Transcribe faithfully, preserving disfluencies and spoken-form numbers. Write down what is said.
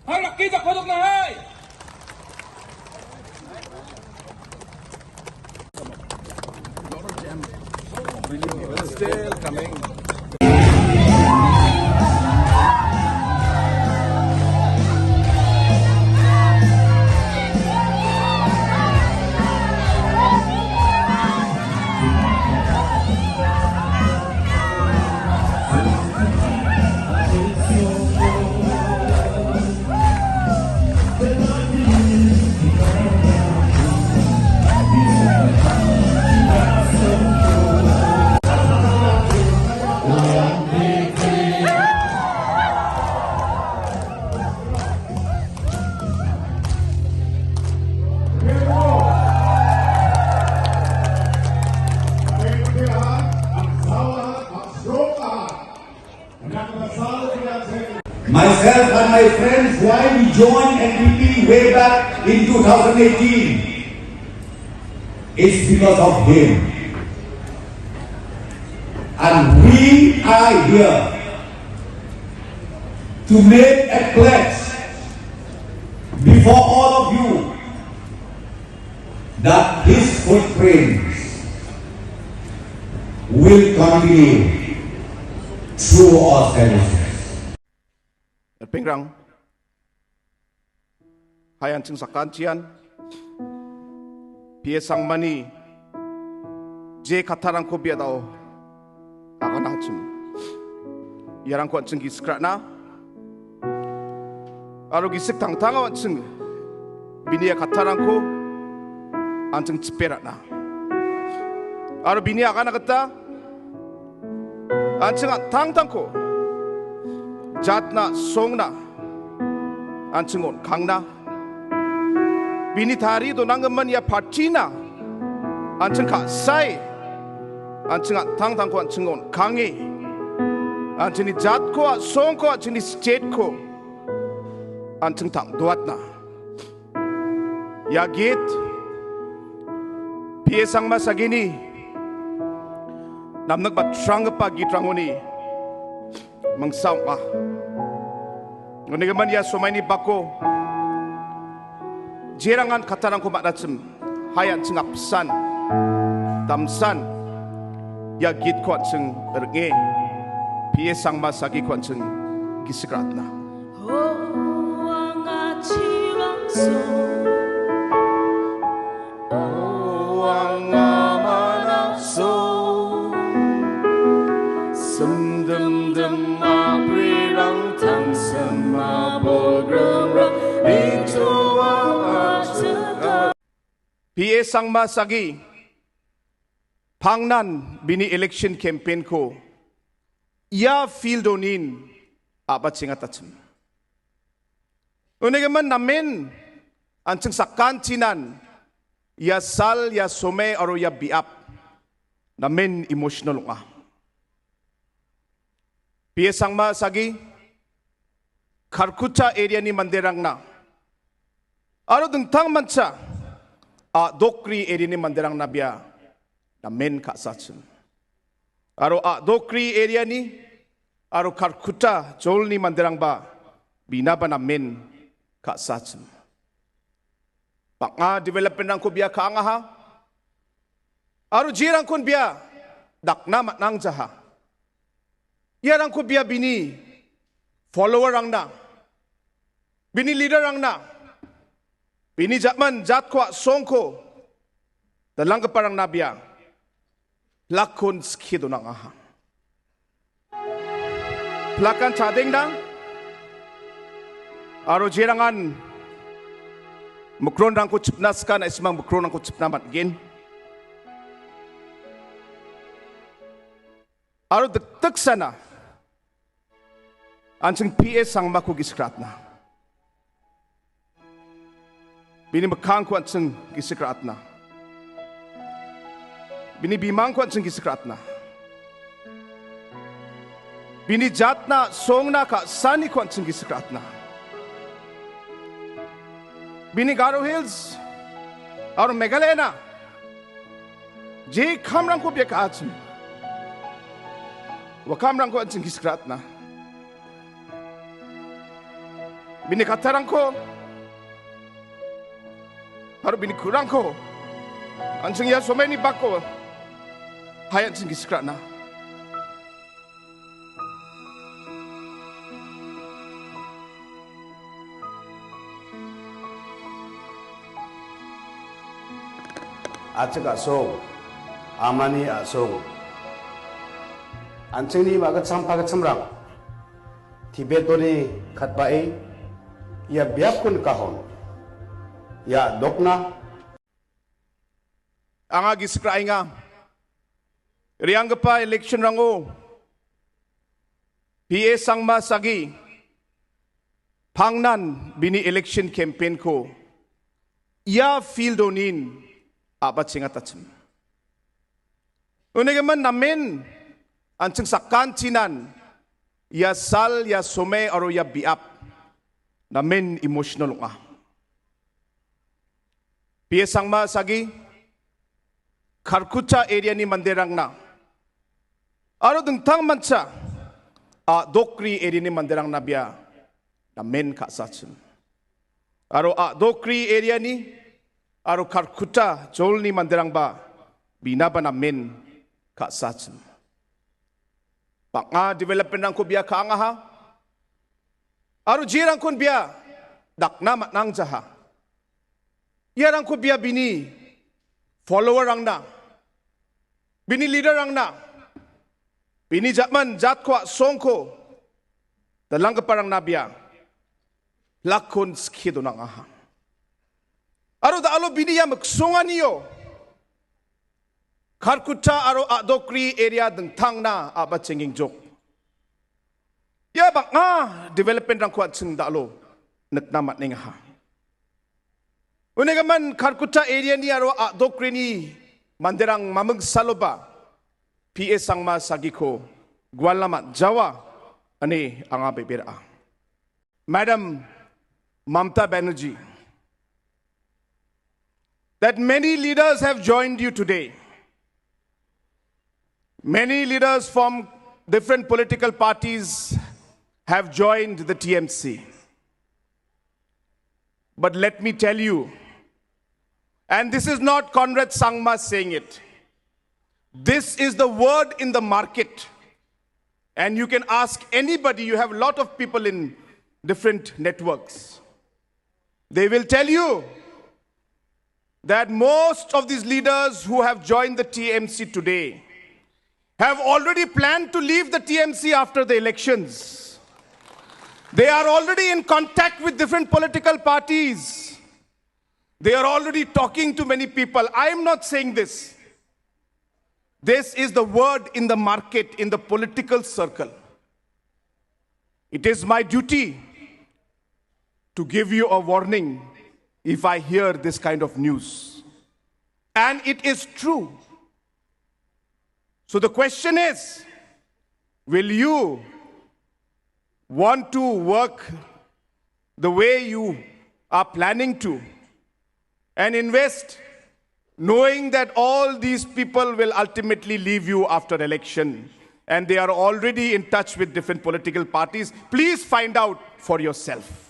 Hai, rakki jakkodokna hai. Still coming. Myself and my friends, why we joined N P P way back in two thousand eighteen? It's because of him. And we are here to make a pledge before all of you that his footprints will continue through all generations. Erpengrang, hai an·ching sakantian P A Sangmani je kattarangko biadao aganachim. Iarangko an·ching gisik ra·na aro gisik tangtango an·ching bini ia kattarangko an·ching chipe ra·na aro bini agana gita an·ching an·tangtangko jatna songna an·ching on·kangna bini tarie donanggimin ia partina an·ching ka·sae an·ching an·tangtangko an·ching on·kange an·chingni jatko a·songko an·chingni state-ko an·ching tang·doatna. Ia git P A Sangma Sagini namnikbatranggipa gitrangoni mingsa ong·a. Unigimin ia somaini bako jerangan kattarangko man·achim, hai an·ching apsan, damsan, ia gitko an·ching ring·e, P A Sangma Sagiko an·ching gisik ra·atna. Oh, anga chibangso. Oh, anga manakso. Simdimdim a·brirang tangsima bolgrimrang nitoa a·chika. P A Sangma Sagi pangnan bini election campaign-ko ia field-onin a·bachengatachim. Unigimin namen an·ching sakantinan ia sal, ia somoi aro ia biap namen emotional ong·a. P A Sangma Sagi, Kharkutta area-ni manderangna aro dingtangmancha A·Dokgre area-ni manderangna bia namen ka·sachim. Aro A·Dokgre area-ni aro Kharkutta jolni manderangba binaba namen ka·sachim. Bang·a development-rangko bia ka·angaha. Aro jerangkon bia dakna man·angjaha. Iarangko bia bini follower-rangna, bini leader-rangna, bini jatman jatko a·songko dalanggiparangna bia plakkon skie donangaha. Plakkan chadengna aro jerangan mikronrangko chipna sika, na·simang mikronrangko chipna man·gen. Aro dikdiksana an·ching P A Sangmako gisik ra·atna. Bini mikkangko an·ching gisik ra·atna. Bini bimangko an·ching gisik ra·atna. Bini jatna songna ka·saniko an·ching gisik ra·atna. Bini Garo Hills aro Meghalaya-na je kamrangko bia ka·achim. Ua kamrangko an·ching gisik ra·atna. bini kattarangko aro bini kurangko an·ching ia somaini bako hai an·ching gisik ra·na. A·chik a·song, amani a·song. An·chingni ma·gitcham pagitchamrang, Tibetoni katbae ia biapko nikahon. Ia dokna. Anga gisik ra·enga. Re·anggipa election-rango P A Sangma Sagi pangnan bini election campaign-ko ia field-onin a·bachengatachim. Unigimin namen an·ching sakantinan ia sal, ia somai aro ia biap namen emotional ong·a. P A Sangma Sagi, Kharkutta area-ni manderangna aro dingtangmancha A·dokgre area-ni manderangna bia namen ka·sachim. Aro A·dokgre area-ni aro Kharkutta jolni manderangba binaba namen ka·sachim. Bang·a development-rangko bia ka·angaha. Aro jerangkon bia dakna man·angjaha. Iarangko bia bini follower-rangna, bini leader-rangna, bini jatman jatko a·songko dalanggiparangna bia lakkon skie donangaha. Aro da·alo bini ia miksonganio Kharkutta aro A·dokgre area dingtangna a·bachengengjok. Ia bang·a development-rangko an·ching da·alo nikna man·engaha. Unigimin Kharkutta area-ni aro A·dokgreni manderang mamingsaloba P A Sangma Sagiko gualna man·jawa ine anga bebera·a. Madam Mamta Banerjee, that many leaders have joined you today. Many leaders from different political parties have joined the T M C. But let me tell you, and this is not Conrad Sangma saying it, this is the word in the market. And you can ask anybody, you have a lot of people in different networks. They will tell you that most of these leaders who have joined the T M C today have already planned to leave the T M C after the elections. They are already in contact with different political parties. They are already talking to many people. I am not saying this. This is the word in the market, in the political circle. It is my duty to give you a warning if I hear this kind of news. And it is true. So the question is, will you want to work the way you are planning to and invest, knowing that all these people will ultimately leave you after election and they are already in touch with different political parties? Please find out for yourself.